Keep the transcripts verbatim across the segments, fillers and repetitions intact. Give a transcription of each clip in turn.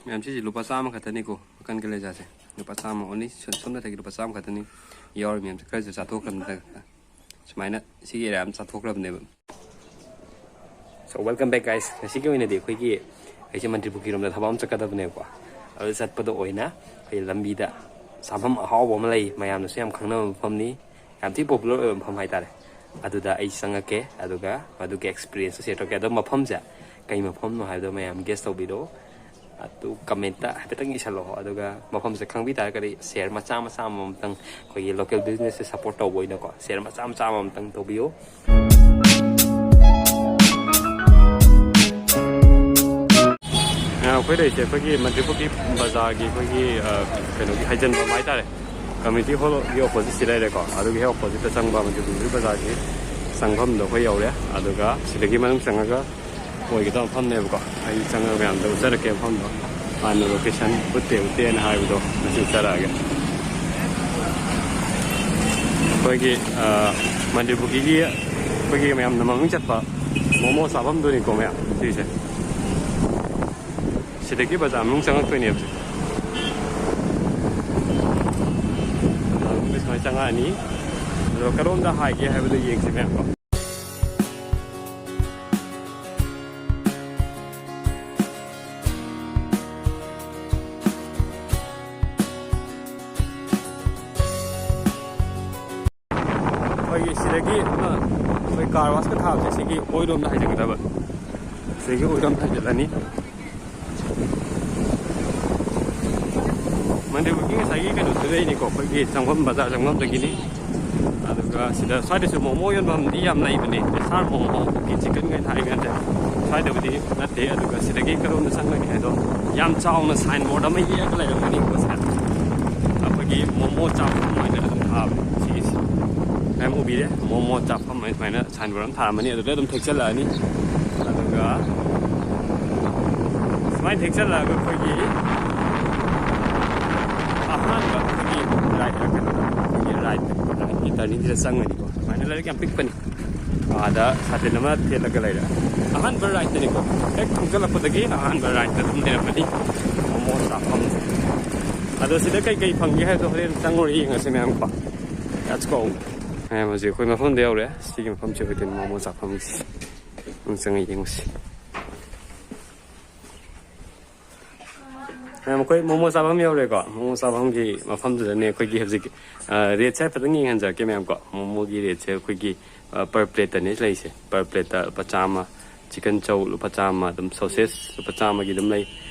ꯃꯌꯥꯝ, ꯁꯤꯁꯦ ꯂꯨꯄꯥ ꯆꯥꯝꯃ ꯈꯛꯇꯅꯤꯀꯣ, ꯃꯈꯜ ꯀꯂꯦꯖꯥꯁꯦ ꯂꯨꯄꯥ ꯆꯥꯝꯃ ꯑꯣꯟꯂꯤ꯫ ꯁꯣꯝꯗ ꯊꯛꯀꯤ ꯂꯨꯄꯥ ꯆꯥꯝꯃ ꯈꯛꯇꯅꯤ꯫ ꯌꯥꯎꯔꯤ ꯃꯌꯥꯝꯁꯦ ꯈꯔꯁꯨ ꯆꯥꯊꯣꯛꯈ꯭ꯔꯕꯅꯤꯅ, ꯁꯨꯃꯥꯏꯅ ꯁꯤꯒꯤ ꯑꯦꯔꯤꯌꯥ ꯑꯃ ꯆꯥꯊꯣꯛꯈ꯭ꯔꯕꯅꯦꯕ꯫ So, welcome back, guys. ꯉꯁꯤꯒꯤ ꯑꯣꯏꯅꯗꯤ ꯑꯩꯈꯣꯏꯒꯤ, ꯑꯩꯁꯦ ꯃꯟꯇ꯭ꯔꯤ ꯄꯨꯈ꯭ꯔꯤꯔꯣꯝꯗ ꯊꯕꯛ ꯑꯃ ꯆꯠꯀꯗꯕꯅꯦꯕꯀꯣ꯫ ꯑꯗꯨ ꯆꯠꯄꯗ ꯑꯣꯏꯅ ꯑꯩꯈꯣꯏ ꯂꯝꯕꯤꯗ ꯆꯥꯐꯝ ꯑꯍꯥꯎꯕ ꯑꯃ ꯂꯩ, ꯃꯌꯥꯝꯅꯁꯨ ꯌꯥꯝ ꯈꯪꯅꯕ ꯃꯐꯝꯅꯤ, ꯌꯥꯝ ꯊꯤ ꯄꯣꯄꯨꯂꯔ ꯑꯣꯏꯕ ꯃꯐꯝ ꯍꯥꯏꯇꯥꯔꯦ꯫ ꯑꯗꯨꯗ ꯑꯩ ꯆꯪꯉꯛꯀꯦ, ꯑꯗꯨꯒ ꯃꯗꯨꯒꯤ ꯑꯦꯛꯁꯄꯤꯔꯤꯌꯦꯟꯁꯇꯣ ꯁꯤꯌꯔ ꯇꯧꯔꯛꯀꯦ꯫ ꯑꯗꯣ ꯃꯐꯝꯁꯦ ꯀꯩ ꯃꯐꯝꯅꯣ ꯍꯥꯏꯕꯗꯣ ꯃꯌꯥꯝ ꯒꯦꯁ ꯇꯧꯕꯤꯔꯣ꯫ ꯑꯗꯨ ꯀꯃꯦꯟꯇ ꯍꯥꯏꯐꯦꯠꯇꯪ ꯏꯁꯜꯂꯛꯑꯣ꯫ ꯑꯗꯨꯒ ꯃꯐꯝꯁꯦ ꯈꯪꯕꯤ ꯇꯥꯔꯒꯗꯤ ꯁꯤꯌꯔ ꯃꯆꯥ ꯃꯆꯥ ꯑꯃꯃꯝꯇꯪ, ꯑꯩꯈꯣꯏꯒꯤ ꯂꯣꯀꯦꯜ ꯕꯤꯖꯤꯅꯦꯁꯁꯦ ꯁꯞꯄꯣꯔꯠ ꯇꯧꯕ ꯑꯣꯏꯅꯀꯣ, ꯁꯤꯌꯔ ꯃꯆꯥ ꯃꯆꯥ ꯑꯃꯃꯝꯇꯪ ꯇꯧꯕꯤꯌꯨ꯫ ꯑ, ꯑꯩꯈꯣꯏ ꯂꯩꯔꯤꯁꯦ ꯑꯩꯈꯣꯏꯒꯤ ꯃꯟꯇ꯭ꯔꯤ ꯄꯨꯈ꯭ꯔꯤ ꯕꯖꯥꯔꯒꯤ ꯑꯩꯈꯣꯏꯒꯤ, ꯑ, ꯀꯩꯅꯣꯒꯤ ꯍꯥꯏꯖꯟꯐꯝ ꯍꯥꯏꯇꯥꯔꯦ, ꯀꯝꯃ꯭ꯌꯨꯅꯤꯇꯤ ꯍꯣꯜꯒꯤ ꯑꯣꯄꯣꯖꯤꯠꯁꯤ ꯂꯩꯔꯦꯀꯣ꯫ ꯑꯗꯨꯒꯤ ꯍꯦꯛ ꯑꯣꯄꯣꯖꯤꯠꯇ ꯆꯪꯕ ꯃꯟꯇ꯭ꯔꯤ ꯄꯨꯈ꯭ꯔꯤ ꯕꯖꯥꯔꯒꯤ ꯆꯪꯐꯝꯗꯣ ꯑꯩꯈꯣꯏ ꯌꯧꯔꯦ꯫ ꯑꯗꯨꯒ ꯁꯤꯗꯒꯤ ꯃꯅꯨꯡ ꯆꯪꯉꯒ ꯑꯣꯏꯒꯗꯕ ꯃꯐꯝꯅꯦꯕꯀꯣ꯫ ꯑꯩ ꯆꯪꯉꯒ ꯃꯌꯥꯝꯗ ꯎꯠꯆꯔꯛꯀꯦ ꯃꯐꯝꯗꯣ꯫ ꯍꯥꯟꯅ ꯂꯣꯀꯦꯁꯟ ꯎꯠꯇꯦ ꯎꯠꯇꯦꯅ ꯍꯥꯏꯕꯗꯣ ꯉꯁꯤ ꯎꯠꯆꯔꯛꯑꯒꯦ꯫ ꯑꯩꯈꯣꯏꯒꯤ, ꯑ, ꯃꯟꯇ꯭ꯔꯤ ꯄꯨꯈ꯭ꯔꯤꯒꯤ ꯑꯩꯈꯣꯏꯒꯤ ꯃꯌꯥꯝꯅ ꯃꯃꯤꯡ ꯆꯠꯄ ꯃꯣꯃꯣ ꯆꯥꯐꯝꯗꯨꯅꯤꯀꯣ ꯃꯌꯥꯝ ꯁꯤꯁꯦ꯫ ꯁꯤꯗꯒꯤ ꯕꯖꯥꯔ ꯃꯅꯨꯡ ꯆꯪꯉꯛꯇꯣꯏꯅꯦꯕ꯫ ꯕꯖꯥꯔ ꯃꯅꯨꯡꯗ ꯁꯨꯃꯥꯏꯅ ꯆꯪꯉꯛꯑꯅꯤ꯫ ꯑꯗꯣ ꯀꯔꯣꯝꯗ ꯍꯥꯏꯒꯦ ꯍꯥꯏꯕꯗꯣ ꯌꯦꯡꯁꯤ ꯃꯌꯥꯝꯀꯣ꯫ ꯑꯩꯈꯣꯏꯒꯤ ꯁꯤꯗꯒꯤ ꯑꯃ ꯑꯩꯈꯣꯏ ꯀꯥꯔ ꯋꯥꯁꯀ ꯊꯥꯕꯁꯦ ꯁꯤꯒꯤ ꯑꯣꯏꯔꯣꯝꯗ ꯍꯥꯏꯖꯒꯗꯕ꯫ ꯁꯤꯗꯒꯤ ꯑꯣꯏꯔꯣꯝꯗ ꯍꯥꯏꯖꯤꯜꯂꯅꯤ꯫ ꯃꯟꯇ꯭ꯔꯤ ꯄꯨꯈ꯭ꯔꯤ ꯉꯁꯥꯏꯒꯤ ꯀꯩꯅꯣꯗꯨꯗꯩꯅꯤꯀꯣ, ꯑꯩꯈꯣꯏꯒꯤ ꯆꯪꯐꯝ, ꯕꯖꯥꯔ ꯆꯪꯐꯝꯗꯒꯤꯅꯤ꯫ ꯑꯗꯨꯒ ꯁꯤꯗ ꯁ꯭ꯋꯥꯏꯗꯁꯨ ꯃꯣꯃꯣ ꯌꯣꯟꯐꯝꯗꯤ ꯌꯥꯝ ꯂꯩꯕꯅꯦ, ꯑꯦꯁ ꯑꯥꯔ ꯃꯣꯃꯣ, ꯀꯨꯀꯤ ꯆꯤꯛꯀꯟ ꯀꯩ ꯊꯥꯏ ꯃꯌꯥꯝꯁꯦ꯫ ꯁ꯭ꯋꯥꯏꯗꯕꯨꯗꯤ ꯅꯠꯇꯦ꯫ ꯑꯗꯨꯒ ꯁꯤꯗꯒꯤ ꯀꯔꯣꯝꯗ ꯆꯪꯒꯅꯤ ꯍꯥꯏꯗꯣ ꯌꯥꯝ ꯆꯥꯎꯅ ꯁꯥꯏꯟ ꯕꯣꯔꯗ ꯑꯃ ꯌꯦꯛꯑꯒ ꯂꯩꯔꯝꯒꯅꯤꯀꯣ ꯁꯤꯗ꯫ ꯑꯩꯈꯣꯏꯒꯤ ꯃꯣꯃꯣ ꯆꯥꯐꯝ ꯍꯥꯏꯅ ꯑꯗꯨꯝ ꯊꯥꯕꯅꯦ ꯁꯤꯒꯤꯁꯦ꯫ ꯃꯌꯥꯝ ꯎꯕꯤꯔꯦ, ꯃꯣꯃꯣ ꯆꯥꯐꯝ ꯍꯥꯏꯅ ꯁꯨꯃꯥꯏꯅ ꯁꯥꯏꯟ ꯕꯣꯔꯗ ꯑꯃ ꯊꯥꯔꯝꯃꯅꯤ꯫ ꯑꯗꯨꯗ ꯑꯗꯨꯝ ꯊꯦꯛꯆꯜꯂꯛꯑꯅꯤ꯫ ꯑꯗꯨꯒ ꯁꯨꯃꯥꯏꯅ ꯊꯦꯛꯆꯜꯂꯛꯑꯒ ꯑꯩꯈꯣꯏꯒꯤ ꯑꯍꯥꯟꯕ ꯑꯩꯈꯣꯏꯒꯤ ꯔꯥꯏꯠ, ꯀꯩꯅꯣꯗ, ꯑꯩꯈꯣꯏꯒꯤ ꯔꯥꯏꯠ, ꯔꯥꯏꯠꯀꯤ ꯇꯔꯅꯤꯡꯁꯤꯗ ꯆꯪꯒꯅꯤꯀꯣ꯫ ꯁꯨꯃꯥꯏꯅ ꯂꯥꯏꯔꯤꯛ ꯌꯥꯝ ꯄꯤꯛꯄꯅꯤ꯫ ꯑꯥꯗ ꯁꯥꯇꯤꯟ ꯑꯃ ꯊꯦꯠꯂꯒ ꯂꯩꯔꯦ꯫ ꯑꯍꯥꯟꯕ ꯔꯥꯏꯠꯇꯅꯤꯀꯣ, ꯍꯦꯛ ꯊꯧꯖꯤꯜꯂꯛꯄꯗꯒꯤ ꯑꯍꯥꯟꯕ ꯔꯥꯏꯠꯇ ꯑꯗꯨꯝ ꯂꯩꯔꯝꯃꯅꯤ ꯃꯣꯃꯣ ꯆꯥꯐꯝ꯫ ꯑꯗꯣ ꯁꯤꯗ ꯀꯩꯀꯩ ꯐꯪꯒꯦ ꯍꯥꯏꯕꯗꯣ ꯍꯣꯔꯦꯟ ꯆꯪꯉꯨꯔ ꯌꯦꯡꯉꯁꯤ ꯃꯌꯥꯝ ꯀꯣ꯫ Let's go꯫ ꯃꯌꯥꯝ ꯍꯧꯖꯤꯛ ꯑꯩꯈꯣꯏ ꯃꯐꯝꯗ ꯌꯧꯔꯦ꯫ ꯁꯤꯒꯤ ꯃꯐꯝꯁꯦ ꯑꯣꯏꯗꯣꯏꯅꯤ ꯃꯣꯃꯣ ꯆꯥꯐꯝꯒꯤ꯫ ꯑꯗꯨꯝ ꯆꯪꯉ ꯌꯦꯡꯉꯨꯁꯤ꯫ ꯃꯌꯥꯝ ꯑꯩꯈꯣꯏ ꯃꯣꯃꯣ ꯆꯥꯐꯝ ꯌꯧꯔꯦꯀꯣ꯫ ꯃꯣꯃꯣ ꯆꯥꯐꯝꯒꯤ ꯃꯐꯝꯗꯨꯗꯅꯦ ꯑꯩꯈꯣꯏꯒꯤ ꯍꯧꯖꯤꯛ, ꯑ, ꯔꯦꯠꯁꯦ ꯍꯥꯏꯐꯦꯠꯇꯪ ꯌꯦꯡꯍꯟꯖꯔꯛꯀꯦ ꯃꯌꯥꯝ ꯀꯣ꯫ ꯃꯣꯃꯣꯒꯤ ꯔꯦꯠꯁꯦ ꯑꯩꯈꯣꯏꯒꯤ, ꯑ, per plateꯇꯅꯦ ꯂꯩꯁꯦ꯫ Per plateꯇ ꯂꯨꯄꯥ ꯆꯥꯝꯃ, chicken chow ꯂꯨꯄꯥ ꯆꯥꯝꯃ, ꯑꯗꯨꯝ sausage ꯂꯨꯄꯥ ꯆꯥꯝꯃꯒꯤ ꯑꯗꯨꯝ ꯂꯩ꯫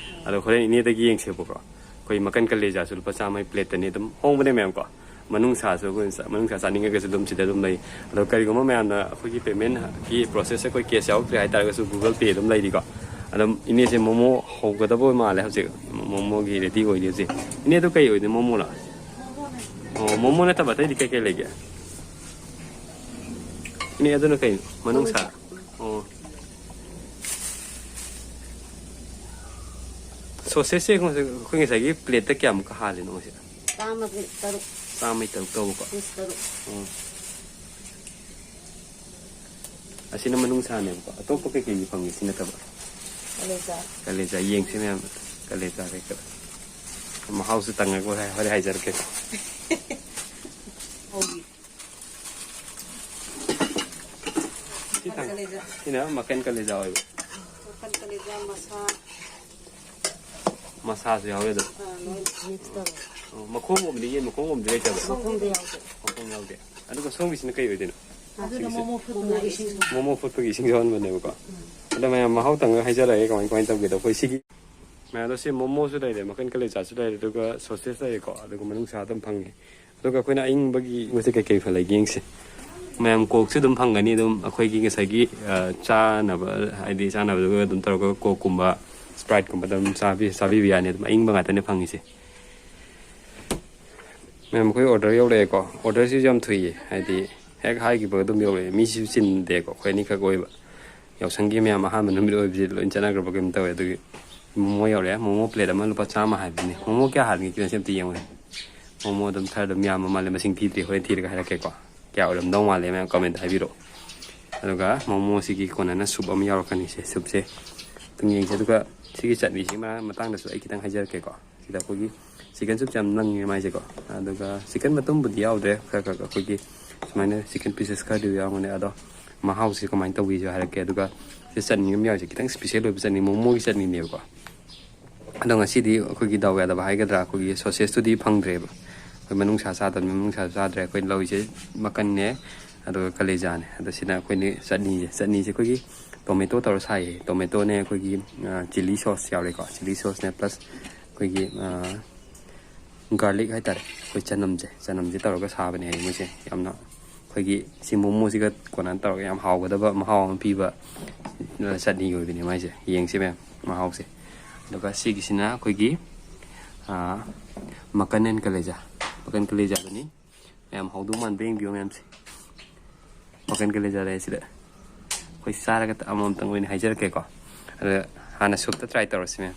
ꯑꯗꯣ ꯍꯣꯔꯦꯟ ꯏꯅꯦꯗꯒꯤ ꯌꯦꯡꯁꯦꯕꯀꯣ꯫ ꯑꯩꯈꯣꯏ ꯃꯀꯟ ꯀꯂꯦꯖꯥꯁꯨ ꯂꯨꯄꯥ ꯆꯥꯝꯃꯒꯤ plateꯇꯅꯦ ꯑꯗꯨꯝ ꯍꯣꯡꯕꯅꯦ ꯃꯌꯥꯝ ꯀꯣ꯫ ꯃꯅꯨꯡꯁꯥꯁꯨ ꯑꯩꯈꯣꯏ ꯆꯥ-, ꯃꯅꯨꯡꯁꯥ ꯆꯥꯅꯤꯡꯉꯒꯁꯨ ꯑꯗꯨꯝ ꯁꯤꯗ ꯑꯗꯨꯝ ꯂꯩ꯫ ꯑꯗꯣ ꯀꯔꯤꯒꯨꯝꯕ ꯃꯌꯥꯝꯅ ꯑꯩꯈꯣꯏꯒꯤ paymentꯀꯤ processꯁꯦ ꯑꯩꯈꯣꯏ cash ꯌꯥꯎꯔꯛꯇ꯭ꯔꯦ ꯍꯥꯏꯇꯥꯔꯒꯁꯨ Google Pay ꯑꯗꯨꯝ ꯂꯩꯔꯤꯀꯣ꯫ ꯑꯗꯨꯝ ꯏꯅꯦꯁꯦ ꯃꯣꯃꯣ ꯍꯧꯒꯗꯕ ꯑꯣꯏ ꯃꯥꯜꯂꯦ ꯍꯧꯖꯤꯛ꯫ ꯃꯣꯃꯣꯒꯤ ready ꯑꯣꯏꯔꯤ ꯍꯧꯖꯤꯛ꯫ ꯏꯅꯦ ꯑꯗꯨ ꯀꯩ ꯑꯣꯏꯗꯣꯏꯅꯣ ꯃꯣꯃꯣꯂꯣ? ꯑꯣ, ꯃꯣꯃꯣ ꯅꯠꯇꯕ ꯑꯇꯩꯗꯤ ꯀꯩ ꯀꯩ ꯂꯩꯒꯦ? ꯏꯅꯦ ꯑꯗꯨꯅ ꯀꯩꯅꯣ? ꯃꯅꯨꯡꯁꯥ? ꯑꯣ꯫ Sausageꯁꯦ ꯑꯩꯈꯣꯏ ꯉꯁꯥꯏꯒꯤ plateꯇ ꯀꯌꯥꯃꯨꯛꯀ ꯍꯥꯜꯂꯤꯅꯣ ꯁꯤꯗ? ꯆꯥꯝꯃꯒꯤ ꯇꯔꯨꯛ꯫ ꯆꯥꯝꯃꯒꯤ ꯇꯔꯨꯛ ꯇꯧꯕꯀꯣ? Piece ꯇꯔꯨꯛ꯫ ꯎꯝ꯫ ꯑꯁꯤꯅ ꯃꯅꯨꯡꯁꯥꯅꯦꯕꯀꯣ꯫ ꯑꯇꯣꯞꯄ ꯀꯩꯀꯩꯗꯤ ꯐꯪꯉꯤ ꯁꯤ ꯅꯠꯇꯕ? ꯀꯂꯦꯖꯥ꯫ ꯀꯂꯦꯖꯥ ꯌꯦꯡꯁꯤ ꯃꯌꯥꯝ꯫ ꯀꯂꯦꯖꯥ ꯀꯩꯀꯥ꯫ ꯃꯍꯥꯎꯁꯨ ꯇꯪꯉꯒ ꯍꯣꯔꯦꯟ ꯍꯥꯏꯖꯔꯛꯀꯦ꯫ ꯍꯧꯖꯤꯛ ꯁꯤ ꯊꯥꯡ-, ꯀꯂꯦꯖꯥ꯫ ꯁꯤꯅ ꯃꯀꯟ ꯀꯂꯦꯖꯥ ꯑꯣꯏꯕ꯫ ꯃꯀꯟ ꯀꯂꯦꯖꯥ ꯃꯁꯥ꯫ ꯃꯁꯥꯁꯨ ꯌꯥꯎꯋꯦ ꯑꯗꯨꯝ꯫ ꯑꯥ, ꯂꯣꯏ mix ꯇꯧꯔꯦ꯫ ꯑꯣ, ꯃꯈꯣꯡꯒꯨꯝꯕꯗꯤ, ꯌꯦꯟ ꯃꯈꯣꯡꯒꯨꯝꯕꯗꯤ ꯂꯩꯇꯕ꯭ꯔꯥ? ꯃꯈꯣꯡꯗꯤ ꯌꯥꯎꯗꯦ꯫ ꯃꯈꯣꯡ ꯌꯥꯎꯗꯦ꯫ ꯑꯗꯨꯒ ꯁꯣꯝꯒꯤꯁꯤꯅ ꯀꯩ ꯑꯣꯏꯗꯣꯏꯅꯣ? ꯑꯗꯨꯅ ꯁꯤꯒꯤꯁꯦ? ꯃꯣꯃꯣ ꯐꯨꯠꯇꯨꯅ ꯏꯁꯤꯡ꯫ ꯃꯣꯃꯣ ꯐꯨꯠꯄꯒꯤ ꯏꯁꯤꯡ ꯌꯥꯎꯍꯟꯕꯅꯦꯕꯀꯣ꯫ ꯎꯝ꯫ ꯑꯗꯣ ꯃꯌꯥꯝ ꯃꯍꯥꯎ ꯇꯪꯉꯒ ꯍꯥꯏꯖꯔꯛꯑꯒꯦ ꯀꯃꯥꯏ ꯀꯃꯥꯏꯅ ꯇꯧꯒꯦꯗꯣ꯫ ꯑꯩꯈꯣꯏ ꯁꯤꯒꯤ ꯃꯌꯥꯝꯗꯣ ꯁꯤ ꯃꯣꯃꯣꯁꯨ ꯂꯩꯔꯦ, ꯃꯀꯟ ꯀꯂꯦꯖꯥꯁꯨ ꯂꯩꯔꯦ, ꯑꯗꯨꯒ sausage ꯂꯩꯔꯦꯀꯣ, ꯑꯗꯨꯒ ꯃꯅꯨꯡꯁꯥ ꯑꯗꯨꯝ ꯐꯪꯉꯦ꯫ ꯑꯗꯨꯒ ꯑꯩꯈꯣꯏꯅ ꯑꯏꯪꯕꯒꯤ ꯄꯣꯠꯁꯦ ꯀꯩꯀꯩ ꯐ-, ꯂꯩꯒꯦ ꯌꯦꯡꯁꯦ꯫ ꯃꯌꯥꯝ Cokeꯁꯨ ꯑꯗꯨꯝ ꯐꯪꯒꯅꯤ, ꯑꯗꯨꯝ ꯑꯩꯈꯣꯏꯒꯤ ꯉꯁꯥꯏꯒꯤ, ꯑ, ꯆꯥꯅꯕ, ꯍꯥꯏꯗꯤ ꯆꯥꯅꯕꯗꯨꯒ ꯑꯗꯨꯝ ꯇꯧꯔꯒ Cokeꯀꯨꯝꯕ, Spriteꯀꯨꯝꯕ ꯑꯗꯨꯝ ꯆꯥꯕꯤ-, ꯆꯥꯕꯤꯕ ꯌꯥꯅꯤ꯫ ꯑꯗꯨꯝ ꯑꯏꯪꯕ ꯉꯥꯛꯇꯅꯦ ꯐꯪꯉꯤꯁꯦ꯫ ꯃꯌꯥꯝ, ꯑꯩꯈꯣꯏ order ꯌꯧꯔꯛꯑꯦꯀꯣ꯫ Orderꯁꯤꯁꯨ ꯌꯥꯝ ꯊꯨꯏꯌꯦ, ꯍꯥꯏꯗꯤ ꯍꯦꯛ ꯍꯥꯏꯈꯤꯕꯒ ꯑꯗꯨꯝ ꯌꯧꯔꯛꯑꯦ꯫ ꯃꯤꯁꯨ ꯆꯤꯟꯗꯦꯀꯣ, ꯑꯩꯈꯣꯏ ꯑꯅꯤꯈꯛ ꯑꯣꯏꯕ꯫ ꯌꯥꯎꯁꯪꯒꯤ ꯃꯌꯥꯝ ꯑꯍꯥꯟꯕ ꯅꯨꯃꯤꯠ ꯑꯣꯏꯕꯁꯤ ꯂꯣꯏ ꯆꯠꯅꯈ꯭ꯔꯕ ꯀꯩꯅꯣꯝ ꯇꯧꯋꯦ꯫ ꯑꯗꯨꯒꯤ ꯃꯣꯃꯣ ꯌꯧꯔꯛꯑꯦ꯫ ꯃꯣꯃꯣ plate ꯑꯃ ꯂꯨꯄꯥ ꯆꯥꯝꯃ ꯍꯥꯏꯕꯅꯤ꯫ ꯃꯣꯃꯣ ꯀꯌꯥ ꯍꯥꯟꯒꯦ ꯀꯩꯅꯣꯁꯦ ꯑꯝꯇ ꯌꯦꯡꯉꯨꯅꯦ꯫ ꯃꯣꯃꯣ ꯑꯗꯨꯝ ꯈꯔ ꯑꯗꯨꯝ ꯌꯥꯝꯕ ꯃꯥꯜꯂꯦ, ꯃꯁꯤꯡ ꯊꯤꯗ꯭ꯔꯤ, ꯍꯣꯔꯦꯟ ꯊꯤꯔꯒ ꯍꯥꯏꯔꯛꯀꯦꯀꯣ꯫ ꯀꯌꯥ ꯑꯣꯏꯔꯝꯗꯧ ꯃꯥꯜꯂꯦ ꯃꯌꯥꯝ comment ꯍꯥꯏꯕꯤꯔꯛꯑꯣ꯫ ꯑꯗꯨꯒ ꯃꯣꯃꯣꯁꯤꯒꯤ ꯀꯣꯟꯅꯅ ꯁꯨꯞ ꯑꯃ ꯌꯥꯎꯔꯛꯀꯅꯤ꯫ ꯁꯦ, ꯁꯨꯞꯁꯦ ꯑꯗꯨꯝ ꯌꯦꯡꯁꯦ꯫ ꯑꯗꯨꯒ ꯁꯤꯒꯤ ꯆꯠꯅꯤꯁꯤꯒꯤ ꯃꯔꯥꯡ-, ꯃꯇꯥꯡꯗꯁꯨ ꯑꯩ ꯈꯤꯇꯪ ꯍꯥꯏꯖꯔꯛꯀꯦꯀꯣ꯫ ꯁꯤꯗ ꯑꯩꯈꯣꯏꯒꯤ ꯆꯤꯀꯟ ꯁꯨꯞꯁꯦ ꯌꯥꯝ ꯅꯪꯉꯦ ꯃꯥꯏꯁꯦꯀꯣ꯫ ꯑꯗꯨꯒ ꯆꯤꯀꯟ ꯃꯇꯨꯝꯕꯨꯗꯤ ꯌꯥꯎꯗ꯭ꯔꯦ, ꯈꯔ ꯈꯔ ꯑꯩꯈꯣꯏꯒꯤ ꯁꯨꯃꯥꯏꯅ ꯆꯤꯀꯟ ꯄꯤꯁꯦꯁ ꯈꯔꯗꯤ ꯌꯥꯎꯔꯝꯒꯅꯤ꯫ ꯑꯗꯣ ꯃꯍꯥꯎꯁꯦ ꯀꯃꯥꯏꯅ ꯇꯧꯕꯤꯁꯨ ꯍꯥꯏꯔꯛꯀꯦ꯫ ꯑꯗꯨꯒ ꯁꯤ ꯆꯠꯅꯤ ꯑꯃ ꯌꯥꯎꯔꯤꯁꯦ ꯈꯤꯇꯪ ꯏꯁꯄꯤꯁꯦꯜ ꯑꯣꯏꯕ ꯆꯠꯅꯤ, ꯃꯣꯃꯣꯒꯤ ꯆꯠꯅꯤꯅꯦꯕꯀꯣ꯫ ꯑꯗꯣ ꯉꯁꯤꯗꯤ ꯑꯩꯈꯣꯏꯒꯤ ꯗꯥꯎ ꯌꯥꯗꯕ ꯍꯥꯏꯒꯗ꯭ꯔꯥ, ꯑꯩꯈꯣꯏꯒꯤ ꯁꯣꯁꯦꯁꯇꯨꯗꯤ ꯐꯪꯗ꯭ꯔꯦꯕ꯫ ꯑꯩꯈꯣꯏ ꯃꯅꯨꯡꯁꯥ ꯆꯥꯗꯕꯅꯤ, ꯃꯅꯨꯡꯁꯥꯁꯨ ꯆꯥꯗ꯭ꯔꯦ꯫ ꯑꯩꯈꯣꯏ ꯂꯧꯔꯤꯁꯦ ꯃꯀꯟꯅꯦ, ꯑꯗꯨꯒ ꯀꯂꯦꯖꯥꯅꯦ꯫ ꯑꯗꯣ ꯁꯤꯅ ꯑꯩꯈꯣꯏꯅ ꯆꯠꯅꯤꯁꯦ, ꯆꯠꯅꯤꯁꯦ ꯑꯩꯈꯣꯏꯒꯤ ꯇꯣꯃꯦꯇꯣ ꯇꯧꯔ ꯁꯥꯏꯌꯦ꯫ ꯇꯣꯃꯦꯇꯣꯅꯦ, ꯑꯩꯈꯣꯏꯒꯤ, ꯑ, ꯆꯤꯂꯤ ꯁꯣꯁ ꯌꯥꯎꯔꯦꯀꯣ, ꯆꯤꯂꯤ ꯁꯣꯁꯅꯦ, ꯄ꯭ꯂꯁ ꯑꯩꯈꯣꯏꯒꯤ, ꯑ, ꯒꯥꯔꯂꯤꯛ ꯍꯥꯏꯇꯥꯔꯦ, ꯑꯩꯈꯣꯏ ꯆꯅꯝꯁꯦ, ꯆꯅꯝꯁꯦ ꯇꯧꯔꯒ ꯁꯥꯕꯅꯦ ꯍꯥꯏꯗꯤ ꯃꯣꯏꯁꯦ ꯌꯥꯝꯅ ꯑꯩꯈꯣꯏꯒꯤ ꯁꯤ ꯃꯣꯃꯣꯁꯤꯒ ꯀꯣꯟꯅ ꯇꯧꯔꯒ ꯌꯥꯝ ꯍꯥꯎꯒꯗꯕ ꯃꯍꯥꯎ ꯑꯃ ꯄꯤꯕ, ꯑ, ꯆꯠꯅꯤ ꯑꯣꯏꯕꯅꯦ ꯃꯥꯏꯁꯦ꯫ ꯌꯦꯡꯁꯤ ꯃꯌꯥꯝ ꯃꯍꯥꯎꯁꯦ꯫ ꯑꯗꯨꯒ ꯁꯤꯒꯤꯁꯤꯅ ꯑꯩꯈꯣꯏꯒꯤ, ꯑ, ꯃꯀꯟ ꯑꯦꯟ ꯀꯂꯦꯖꯥ, ꯃꯀꯟ ꯀꯂꯦꯖꯥꯗꯨꯅꯤ꯫ ꯃꯌꯥꯝ ꯍꯧꯗꯧ ꯃꯥꯟꯕ ꯌꯦꯡꯕꯤꯌꯨ ꯃꯌꯥꯝꯁꯦ꯫ ꯃꯀꯟ ꯀꯂꯦꯖꯥ ꯂꯩ ꯁꯤꯗ꯫ ꯑꯩꯈꯣꯏ ꯆꯥꯔꯒ ꯑꯃꯃꯝꯇꯪ ꯑꯣꯏꯅ ꯍꯥꯏꯖꯔꯛꯀꯦꯀꯣ꯫ ꯑꯗ ꯍꯥꯟꯅ ꯁꯨꯞꯇ ꯇ꯭ꯔꯥꯏ ꯇꯧꯔꯁꯤ ꯃꯌꯥꯝ꯫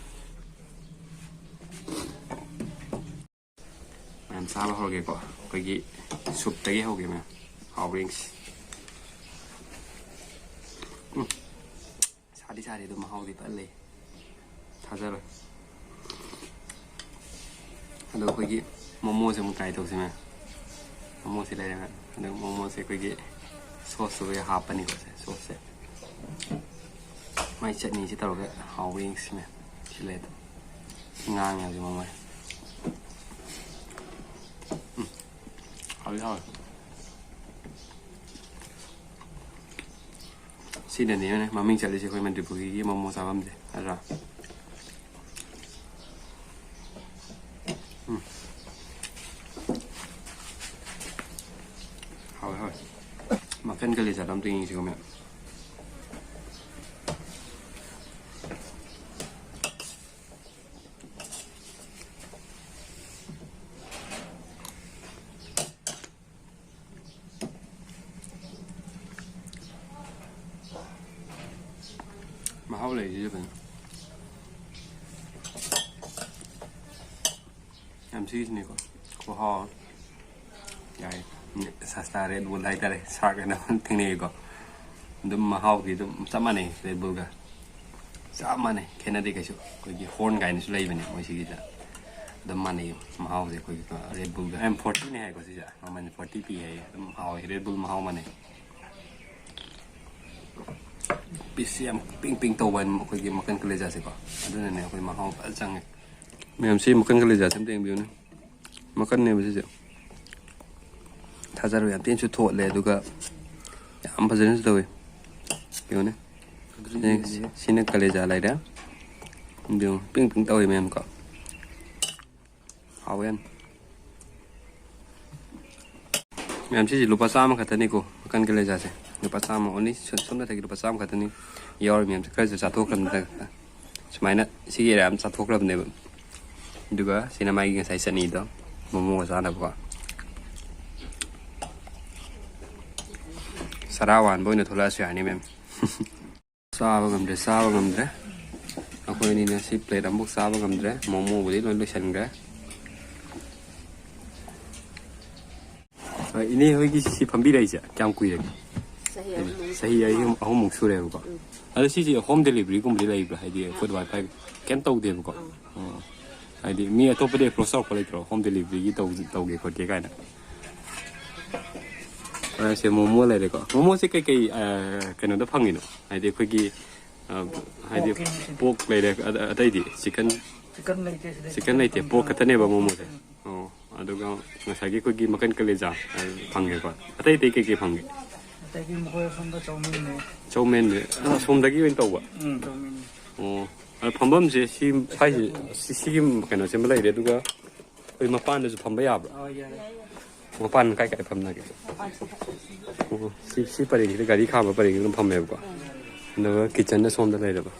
ꯃꯌꯥꯝ ꯆꯥꯕ ꯍꯧꯔꯒꯦꯀꯣ꯫ ꯑꯩꯈꯣꯏꯒꯤ ꯁꯨꯞꯇꯒꯤ ꯍꯧꯒꯦ ꯃꯌꯥꯝ꯫ ꯍꯥꯎꯕ꯭ꯔꯥ ꯌꯦꯡꯁꯤ꯫ ꯎꯝ꯫ ꯁꯥꯗꯤ ꯁꯥꯔꯤ ꯑꯗꯨꯝ ꯃꯍꯥꯎꯗꯤ ꯐꯖꯅ ꯂꯩ꯫ ꯊꯥꯖꯔꯣꯏ꯫ ꯑꯗꯣ ꯑꯩꯈꯣꯏꯒꯤ ꯃꯣꯃꯣꯁꯦ ꯑꯃꯨꯛ ꯇ꯭ꯔꯥꯏ ꯇꯧꯁꯤ ꯃꯌꯥꯝ꯫ ꯃꯣꯃꯣꯁꯦ ꯂꯩꯔꯦ ꯃꯌꯥꯝ꯫ ꯑꯗꯣ ꯃꯣꯃꯣꯁꯦ ꯑꯩꯈꯣꯏꯒꯤ ꯁꯣꯁꯇꯨꯒ ꯍꯥꯞꯄꯅꯤꯀꯣ ꯁꯦ, ꯁꯣꯁꯁꯦ꯫ ꯃꯥꯏ ꯆꯠꯅꯤꯁꯦ ꯇꯧꯔꯒ ꯍꯥꯎꯕ꯭ꯔꯥ ꯌꯦꯡꯁꯤ ꯃꯌꯥꯝ꯫ ꯁꯤ ꯂꯩ ꯑꯗꯨꯝ꯫ ꯁꯤ ꯉꯥꯡꯉꯦ ꯍꯧꯖꯤꯛ ꯃꯃꯥꯏ꯫ ꯎꯝ꯫ ꯍꯥꯎꯗꯤ ꯍꯥꯎꯋꯦ꯫ ꯁꯤꯗꯅꯦ ꯃꯃꯤꯡ ꯆꯠꯂꯤꯁꯦ ꯑꯩꯈꯣꯏ ꯃꯅꯤꯄꯨꯔꯒꯤ ꯃꯣꯃꯣ ꯆꯥꯐꯝꯁꯦ, ꯅꯠꯇ꯭ꯔꯥ? ꯎꯝ꯫ ꯍꯥꯎꯋꯦ, ꯍꯥꯎꯋꯦ꯫ ꯃꯈꯟ ꯀꯂꯦꯖꯥꯗꯣ ꯑꯝꯇ ꯌꯦꯡꯉꯤꯁꯤꯀꯣ ꯃꯌꯥꯝ꯫ ꯃꯍꯥꯎ ꯂꯩꯔꯤꯁꯦ ꯀꯩꯅꯣ? ꯌꯥꯝ ꯁꯤꯔꯤꯁꯅꯦꯀꯣ, ꯈꯨꯍꯥꯎ ꯑꯃ꯫ ꯌꯥꯏ꯫ ꯁꯁꯇꯥ ꯔꯦꯠ ꯕꯨꯜ ꯍꯥꯏꯇꯥꯔꯦ, ꯁꯥꯔꯛ ꯍꯥꯏꯅ ꯊꯦꯡꯅꯩꯀꯣ꯫ ꯑꯗꯨꯝ ꯃꯍꯥꯎꯗꯤ ꯑꯗꯨꯝ ꯆꯞ ꯃꯥꯟꯅꯩ ꯔꯦꯗ ꯕꯨꯜꯒ꯫ ꯆꯞ ꯃꯥꯟꯅꯩ, ꯈꯦꯠꯅꯗꯦ ꯀꯩꯁꯨ꯫ ꯑꯩꯈꯣꯏꯒꯤ ꯍꯣꯔꯟ ꯀꯥꯏꯅꯁꯨ ꯂꯩꯕꯅꯦ ꯃꯣꯏ ꯁꯤꯒꯤꯗ꯫ ꯑꯗꯨꯝ ꯃꯥꯟꯅꯩ ꯃꯍꯥꯎꯁꯦ ꯑꯩꯈꯣꯏꯒꯤ ꯔꯦꯗ ꯕꯨꯜꯒ꯫ ꯑꯦꯝ ꯐꯣꯔꯇꯤꯅꯦ ꯍꯥꯏꯀꯣ ꯁꯤꯁꯦ, ꯃꯃꯜ ꯐꯣꯔꯇꯤ ꯄꯤ ꯍꯥꯏꯌꯦ꯫ ꯑꯗꯨꯝ ꯍꯥꯎꯋꯦ, ꯔꯦꯗ ꯕꯨꯜ ꯃꯍꯥꯎ ꯃꯥꯟꯅꯩ꯫ ꯄꯤꯁꯁꯦ ꯌꯥꯝ ꯄꯤꯡ ꯄꯤꯡ ꯇꯧꯕ ꯍꯥꯏꯅ ꯑꯩꯈꯣꯏꯒꯤ ꯃꯈꯟ ꯀꯂꯦꯖꯥꯁꯦꯀꯣ꯫ ꯑꯗꯨꯅꯅꯦ ꯑꯩꯈꯣꯏ ꯃꯍꯥꯎ ꯐꯖꯅ ꯆꯪꯉꯦ꯫ ꯃꯌꯥꯝꯁꯤ ꯃꯈꯟ ꯀꯂꯦꯖꯥꯁꯦ ꯑꯝꯇ ꯌꯦꯡꯕꯤꯌꯨꯅꯦ꯫ ꯃꯈꯟꯅꯦꯕ ꯁꯤꯁꯦ꯫ ꯊꯥꯖꯔꯣꯏ, ꯌꯥꯝ ꯊꯤꯅꯁꯨ ꯊꯣꯠꯂꯦ, ꯑꯗꯨꯒ ꯌꯥꯝ ꯐꯖꯅꯁꯨ ꯇꯧꯋꯤ꯫ ꯌꯦꯡꯉꯨꯅꯦ꯫ ꯁꯤ-, ꯁꯤꯅ ꯀꯂꯦꯖꯥ ꯂꯩꯔꯦ꯫ ꯑꯗꯨ ꯄꯤꯡ ꯄꯤꯡ ꯇꯧꯋꯤ ꯃꯌꯥꯝ ꯀꯣ꯫ ꯍꯥꯎꯋꯦ ꯌꯥꯝ꯫ ꯃꯌꯥꯝ, ꯁꯤꯁꯦ ꯂꯨꯄꯥ ꯆꯥꯝꯃ ꯈꯛꯇꯅꯤꯀꯣ, ꯃꯈꯟ ꯀꯂꯦꯖꯥꯁꯦ꯫ ꯂꯨꯄꯥ ꯆꯥꯝꯃ ꯑꯣꯟꯂꯤ꯫ ꯁꯣꯝꯗ ꯊꯛꯀꯤ ꯂꯨꯄꯥ ꯆꯥꯝꯃ ꯈꯛꯇꯅꯤ꯫ ꯌꯥꯎꯔꯤ ꯃꯌꯥꯝꯁꯦ ꯈꯔꯁꯨ ꯆꯥꯊꯣꯛꯈ꯭ꯔꯕꯅꯤꯅ꯫ ꯁꯨꯃꯥꯏꯅ ꯁꯤꯒꯤ ꯑꯦꯔꯤꯌꯥ ꯑꯃ ꯆꯥꯊꯣꯛꯈ꯭ꯔꯕꯅꯦꯕ꯫ ꯑꯗꯨꯒ ꯁꯤꯅ ꯃꯥꯒꯤ ꯉꯁꯥꯏ ꯆꯠꯅꯤꯗꯣ, ꯃꯣꯃꯣꯒ ꯆꯥꯅꯕꯀꯣ꯫ ꯆꯔꯥ ꯋꯥꯟꯕ ꯑꯣꯏꯅ ꯊꯣꯛꯂꯛꯑꯁꯨ ꯌꯥꯅꯤ ꯃꯦꯝ꯫ ꯆꯥꯕ ꯉꯝꯗ꯭ꯔꯦ, ꯆꯥꯕ ꯉꯝꯗ꯭ꯔꯦ꯫ ꯑꯩꯈꯣꯏ ꯑꯅꯤꯅ ꯁꯤ ꯄ꯭ꯂꯦꯠ ꯑꯃꯐꯥꯎ ꯆꯥꯕ ꯉꯝꯗ꯭ꯔꯦ꯫ ꯃꯣꯃꯣꯕꯨꯗꯤ ꯂꯣꯏ ꯂꯣꯏꯁꯤꯟꯈ꯭ꯔꯦ꯫ ꯑ, ꯏꯅꯦ ꯍꯣꯏꯒꯤ ꯁꯤ ꯐꯝꯕꯤꯔꯛꯏꯁꯦ ꯀꯌꯥꯝ ꯀꯨꯏꯔꯒꯦ? ꯆꯍꯤ ꯑꯍꯨꯝꯃꯨꯛ ꯆꯍꯤ ꯑꯍꯨꯝ, ꯑꯍꯨꯝꯃꯨꯛ ꯁꯨꯔꯦꯕꯀꯣ꯫ ꯎꯝ꯫ ꯑꯗꯣ ꯁꯤꯁꯦ ꯍꯣꯝ ꯗꯦꯂꯤꯚꯔꯤꯒꯨꯝꯕꯗꯤ ꯂꯩꯕ꯭ꯔꯥ? ꯍꯥꯏꯗꯤ ꯐꯨꯗ ꯋꯥꯏꯐꯥꯏ ꯀꯩꯝ ꯇꯧꯗꯦꯕꯀꯣ? ꯑꯥ꯫ ꯑꯣ꯫ ꯍꯥꯏꯗꯤ ꯃꯤ ꯑꯇꯣꯞꯄꯗꯤ ꯑꯦꯄ꯭ꯔꯣꯁ ꯇꯧꯔꯛꯄ ꯂꯩꯇ꯭ꯔꯣ, ꯍꯣꯝ ꯗꯦꯂꯤꯚꯔꯤꯒꯤ ꯇꯧ-, ꯇꯧꯒꯦ ꯈꯣꯠꯀꯦ ꯀꯥꯏꯅ? ꯑ, ꯁꯦ ꯃꯣꯃꯣ ꯂꯩꯔꯦꯀꯣ꯫ ꯃꯣꯃꯣꯁꯦ ꯀꯩꯀꯩ, ꯑ, ꯀꯩꯅꯣꯗ ꯐꯪꯉꯤꯅꯣ? ꯍꯥꯏꯗꯤ ꯑꯩꯈꯣꯏꯒꯤ, ꯑ, ꯍꯥꯏꯗꯤ ꯄꯣꯛꯀꯤꯅꯤ꯫ ꯄꯣꯛ ꯂꯩꯔꯦ, ꯑ-, ꯑꯇꯩꯗꯤ ꯆꯤꯀꯟ? ꯆꯤꯀꯟ ꯂꯩꯇꯦ ꯁꯤꯗ꯫ ꯆꯤꯀꯟ ꯂꯩꯇꯦ, ꯄꯣꯛ ꯈꯛꯇꯅꯦꯕ ꯃꯣꯃꯣꯁꯦ꯫ ꯑꯣ, ꯑꯗꯨꯒ ꯉꯁꯥꯏꯒꯤ ꯑꯩꯈꯣꯏꯒꯤ ꯃꯈꯟ ꯀꯂꯦꯖꯥ, ꯑ, ꯐꯪꯉꯦꯀꯣ꯫ ꯑꯇꯩ ꯑꯇꯩ ꯀꯩꯀꯩ ꯐꯪꯒꯦ? ꯑꯇꯩꯗꯤ ꯃꯈꯣꯏ ꯑꯁꯣꯝꯗ ꯆꯧꯃꯤꯟꯅꯩ꯫ ꯆꯧꯃꯦꯟꯁꯦ, ꯑ, ꯑꯁꯣꯝꯗꯒꯤ ꯑꯣꯏꯅ ꯇꯧꯕ? ꯎꯝ, ꯆꯧꯃꯤꯟꯅꯩ꯫ ꯑꯣ, ꯑꯗꯣ ꯐꯝꯐꯝꯁꯦ ꯁꯤ, ꯁ꯭ꯋꯥꯏꯁꯤ, ꯁꯤ, ꯁꯤꯒꯤ ꯀꯩꯅꯣꯁꯤꯃ ꯂꯩꯔꯦ, ꯑꯗꯨꯒ ꯑꯩꯈꯣꯏ ꯃꯄꯥꯟꯗꯁꯨ ꯐꯝꯕ ꯌꯥꯕ꯭ꯔꯥ? ꯑꯣ, ꯌꯥꯏ꯫ ꯃꯄꯥꯟ ꯀꯥꯏ ꯀꯥꯏ ꯐꯝꯅꯒꯦ? ꯑꯣ, ꯁꯤ, ꯁꯤ ꯄꯔꯦꯡꯁꯤꯗ ꯒꯥꯔꯤ ꯈꯥꯝꯕ ꯄꯔꯦꯡꯁꯤꯗ ꯑꯗꯨꯝ ꯐꯝꯃꯦꯕꯀꯣ꯫ ꯑꯗꯨꯒ ꯀꯤꯠꯆꯟꯅ ꯁꯣꯝꯗ ꯂꯩꯔꯕ꯫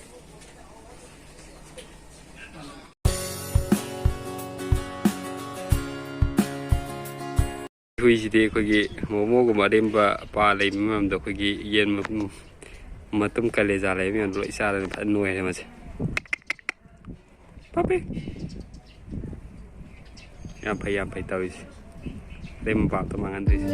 ꯍꯨꯏꯁꯤꯗꯤ ꯑꯩꯈꯣꯏꯒꯤ ꯃꯣꯃꯣꯒꯨꯝꯕ ꯑꯔꯦꯝꯕ ꯑꯄꯥ ꯂꯩꯕ ꯃꯌꯥꯝꯗꯣ, ꯑꯩꯈꯣꯏꯒꯤ ꯌꯦꯟ ꯃ-, ꯃꯇꯨꯝ ꯀꯂꯦꯖꯥ ꯂꯩꯕ ꯃꯌꯥꯝꯗꯣ ꯂꯣꯏ ꯆꯥꯗꯅ ꯐꯖꯅ ꯅꯣꯏꯔꯦ ꯃꯁꯦ꯫ ꯄꯥꯄꯤ꯫ ꯌꯥꯝ ꯐꯩ, ꯌꯥꯝ ꯐꯩ ꯇꯧꯔꯤꯁꯦ꯫ ꯑꯔꯦꯝꯕ ꯄꯥꯞꯇꯣ ꯃꯥꯡꯍꯟꯗ꯭ꯔꯤꯁꯦ꯫